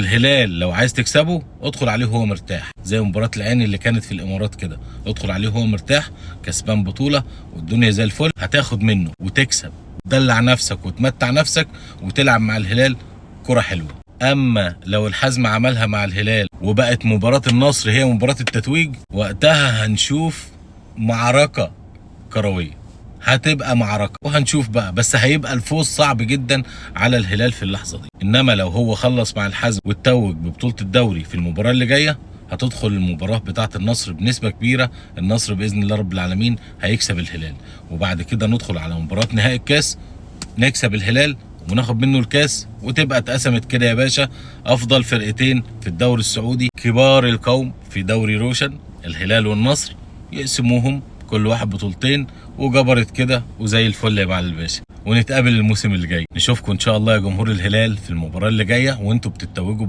الهلال لو عايز تكسبه ادخل عليه وهو مرتاح، زي مباراة العين اللي كانت في الامارات كده، ادخل عليه وهو مرتاح كسبان بطولة والدنيا زي الفل، هتاخد منه وتكسب، تدلع نفسك وتمتع نفسك وتلعب مع الهلال كرة حلوة. اما لو الحزم عملها مع الهلال وبقت مباراة النصر هي مباراة التتويج، وقتها هنشوف معركة كروية، هتبقى معركة وهنشوف بقى، بس هيبقى الفوز صعب جدا على الهلال في اللحظة دي. انما لو هو خلص مع الحزم واتوج ببطولة الدوري في المباراة اللي جاية، هتدخل المباراة بتاعة النصر بنسبة كبيرة، النصر بإذن الله رب العالمين هيكسب الهلال، وبعد كده ندخل على مباراة نهائي الكاس، نكسب الهلال وناخد منه الكاس، وتبقى اتقسمت كده يا باشا. افضل فرقتين في الدوري السعودي كبار القوم في دوري روشن، الهلال والنصر، يقسموهم كل واحد بطولتين، وجبرت كده وزي الفل يا معالي الباشا. ونتقابل الموسم اللي جاي، نشوفكم ان شاء الله يا جمهور الهلال في المباراة اللي جاية وانتوا بتتوجوا